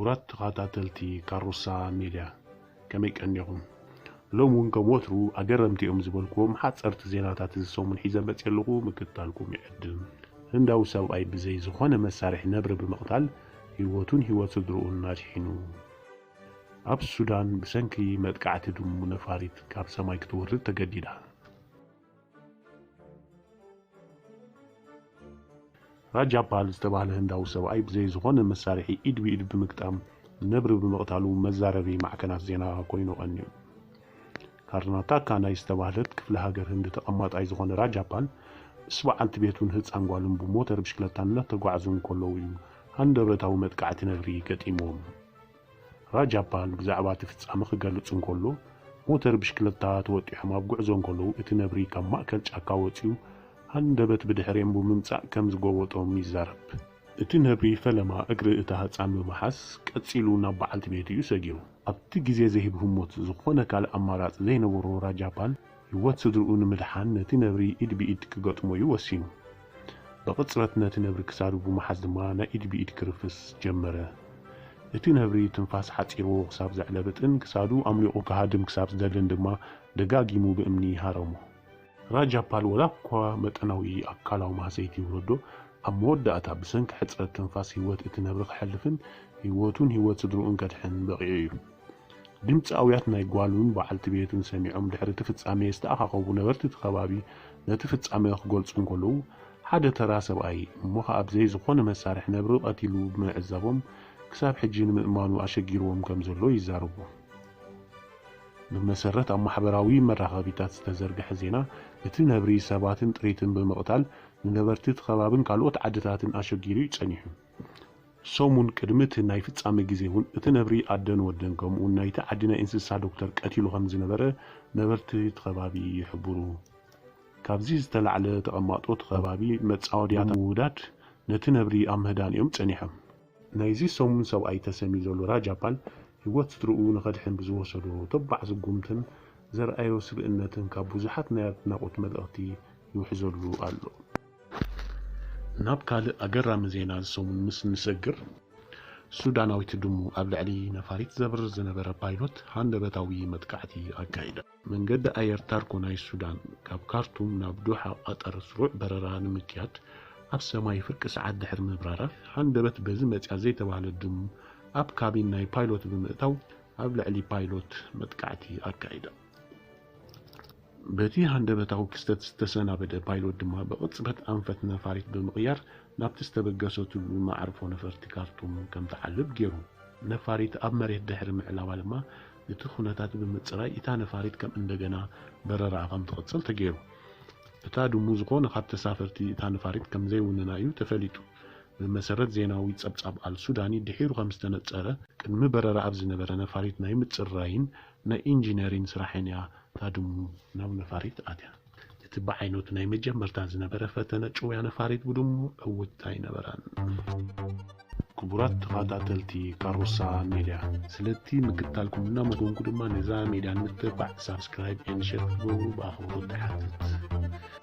ክቡራት ተኸታተልቲ ካሮሳ ሜድያ፣ ከመይ ቀኒኹም? ሎም እውን ከም ወትሩ ኣገረምቲ እዮም ዝበልክዎም ሓፀርቲ ዜናታት እዚ ሰሙን ሒዘ መፅእ ኣለኹ፣ ምክትታልኩም ይዕድም። ህንዳዊ ሰብኣይ ብዘይ ዝኾነ መሳርሒ ነብሪ ብምቕታል ህይወቱን ህይወት ስድርኡን ኣድሒኑ። ኣብ ሱዳን ብሰንኪ መጥቃዕቲ ድሙ ነፋሪት ካብ ሰማይ ክትወርድ ተገዲዳ። ራጃፓል ዝተባህለ ህንዳዊ ሰብኣይ ብዘይ ዝኾነ መሳርሒ ኢድ ብኢድ ብምግጣም ነብሪ ብምቕታሉ መዛረቢ ማዕከናት ዜና ኮይኑ ቀንዩ። ካርናታካ ናይ ዝተባህለት ክፍለ ሃገር ህንዲ ተቐማጣይ ዝኾነ ራጃፓል ምስ በዓልቲ ቤቱን ህፃን ጓሉን ብሞተር ብሽክለታ እናተጓዕዙ እንከለዉ እዩ ሃንደበታዊ መጥቃዕቲ ነብሪ ገጢምዎም። ራጃፓል ብዛዕባ እቲ ፍጻመ ክገልጽ እንከሎ፣ ሞተር ብሽክለታ ተወጢሖም ኣብ ጉዕዞ እንከለዉ፣ እቲ ነብሪ ካብ ማእከል ጫካ ወጺኡ ሃንደበት ብድሕሪኦም ብምምጻእ ከም ዝጎበጦም ይዛረብ። እቲ ነብሪ ፈለማ እግሪ እታ ህጻን ብምሓዝ፣ ቀጺሉ ናብ በዓልቲ ቤቱ እዩ ሰጊሩ። ኣብቲ ግዜ ዘሂብ ህሞት ዝኾነ ካልእ ኣማራጺ ዘይነበሮ ራጃፓል፣ ህይወት ስድርኡ ንምድሓን ነቲ ነብሪ ኢድ ብኢድ ክገጥሞ እዩ ወሲኑ። ብቕጽበት ነቲ ነብሪ ክሳዱ ብምሓዝ ድማ ናይ ኢድ ብኢድ ክርፍስ ጀመረ። እቲ ነብሪ ትንፋስ ሓጺርዎ ክሳብ ዘዕለብጥን ክሳዱ ኣምሊቑ ክሃድም ክሳብ ዝደልን ድማ ደጋጊሙ ብእምኒ ሃረሞ። ራጃፓል ወላ እኳ መጠናዊ ኣካላዊ ማህሰይቲ ይውረዶ፣ ኣብ መወዳእታ ብሰንኪ ሕጽረት ትንፋስ ህይወት እቲ ነብሪ ክሐልፍን ህይወቱን ህይወት ስድርኡን ከድሕን በቒዑ እዩ። ድምጺ ኣውያት ናይ ጓሉን በዓልቲ ቤቱን ሰሚዖም ድሕሪ እቲ ፍጻሜ ዝተኣኻኸቡ ነበርቲ እቲ ከባቢ ነቲ ፍጻመ ክገልጹ እንከለዉ፣ ሓደ ተራ ሰብኣይ እሞ ኸኣ ብዘይ ዝኾነ መሳርሒ ነብሪ ቀቲሉ ብምዕዛቦም ክሳብ ሕጂ ንምእማኑ ኣሸጊርዎም ከም ዘሎ ይዛረቡ። ብመሰረት ኣብ ማሕበራዊ መራኸቢታት ዝተዘርግሐ ዜና፣ እቲ ነብሪ ሰባትን ጥሪትን ብምቕታል ንነበርቲ እቲ ከባብን ካልኦት ዓድታትን ኣሸጊሩ እዩ ጸኒሑ። ሰሙን ቅድሚ እቲ ናይ ፍጻመ ግዜ እውን እቲ ነብሪ ኣደን ወደን ከምኡውን ናይቲ ዓዲ ናይ እንስሳ ዶክተር ቀቲሉ ከም ዝነበረ ነበርቲ እቲ ከባቢ ይሕብሩ። ካብዚ ዝተላዕለ ተቐማጦ እቲ ከባቢ መጻወድያታት ምውዳድ ነቲ ነብሪ ኣብ ምህዳን እዮም ጸኒሖም። ናይዚ ሰሙን ሰብኣይ ተሰምዩ ዘሎ ራጃፓል ህይወት ስድርኡ ንኸድሕን ብዝወሰዶ ተባዕ ስጉምትን ዘርኣዮ ስብእነትን ካብ ብዙሓት ናይ ኣድናቖት መልእኽቲ ይውሕዘሉ ኣሎ። ናብ ካልእ ኣገራሚ ዜና ዝሰሙን ምስ ንሰግር፣ ሱዳናዊት ድሙ ኣብ ልዕሊ ነፋሪት ዘብርር ዝነበረ ፓይሎት ሃንደበታዊ መጥቃዕቲ ኣካይዳ። መንገዲ ኣየር ታርኮ ናይ ሱዳን ካብ ካርቱም ናብ ዶሓ ቀጠር ስሩዕ በረራ ንምክያድ ኣብ ሰማይ ፍርቂ ሰዓት ድሕሪ ምብራራ፣ ሃንደበት በዚ መጽያ ዘይተባህለት ድሙ ኣብ ካቢን ናይ ፓይሎት ብምእታው ኣብ ልዕሊ ፓይሎት መጥቃዕቲ ኣካይዳ። በቲ ሃንደበታዊ ክስተት ዝተሰናበደ ፓይሎት ድማ ብቕጽበት ኣንፈት ነፋሪት ብምቕያር ናብቲ ዝተበገሰትሉ መዓርፎ ነፈርቲ ካርቱም ከም ትዓልብ ገይሩ። ነፋሪት ኣብ መሬት ድሕሪ ምዕላባ ድማ እቲ ኩነታት ብምጽራይ እታ ነፋሪት ከም እንደገና በረራኣ ከም ትቕጽል ተገይሩ። እታ ድሙ ዝኾነ ካብ ተሳፈርቲ እታ ነፋሪት ከም ዘይውንና እዩ ተፈሊጡ። ብመሰረት ዜናዊ ጸብጻብ ኣል ሱዳኒ ድሒሩ ከም ዝተነጸረ፣ ቅድሚ በረራ ኣብ ዝነበረ ነፋሪት ናይ ምጽራይን ናይ ኢንጂነሪን ስራሕን እያ እታ ድሙ ናብ ነፋሪት ኣትያ። እቲ ብዓይነቱ ናይ መጀመርታ ዝነበረ ፈተነ ጭውያ ነፋሪት ብድሙ ዕውት ኣይነበረን። ክቡራት ተኸታተልቲ ካሮሳ ሜድያ፣ ስለቲ ምክትታልኩም እናመሰገንኩ ድማ ነዛ ሜድያ ንምትብባዕ ሳብስክራይብ ኤንድ ሼር ክትገብሩ ብኣኽብሮት እሓትት።